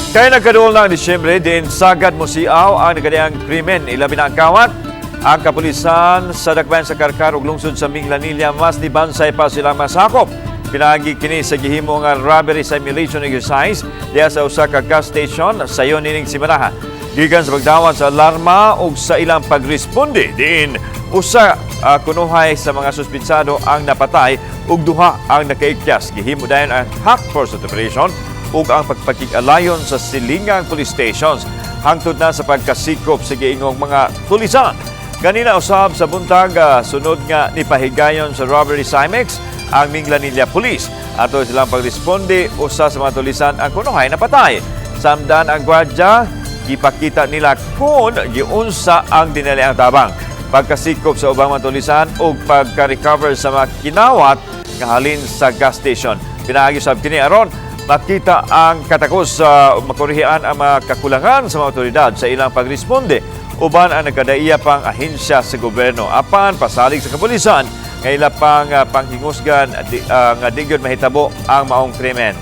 Kay nagkaduol na ang Disyembre, diin sagad mosiaw ang nagkadaiyang krimen, ilabi na ang kawat. Ang kapulisan sa Dakbayan sa Carcar ug lungsod sa Minglanilla mas nibansay pa silang masakop. Pinaagi kini sa gihimo nga robbery simulation exercise diha sa usa ka gas station sayon nining simanaha. Gikan sa pagdawat sa alarma ug sa ilang pagresponde, diin usa kunuhay sa mga suspitsado ang napatay ug duha ang nakaikyas. Gihimo dayon ang hot pursuit operation ug ang pagpakig-alayon sa silingang police stations hangtod na sa pagkasikop sa giingong mga tulisan. Ganina usab sa buntag, sunod nga nipahigayon sa robbery Simex ang Minglanilla Police. Ato silang pagresponde, usa sa mga tulisan ang kunuhay napatay. Samdan ang gwardya, gipakita nila kung giunsa ang dinali ang tabang. Pagkasikop sa ubang mga tulisan ug pagka-recover sa mga kinawat nga halin sa gas station. Pinaagi usab kini aron makita ang katakos sa makorihian ang mga kakulangan sa mga otoridad sa ilang pagresponde uban ang nagkadaiya pang ahensya sa gobyerno. Apan pasalig sa kapulisan nga ila pang panghingusgan nga di gyud mahitabo ang maong krimen.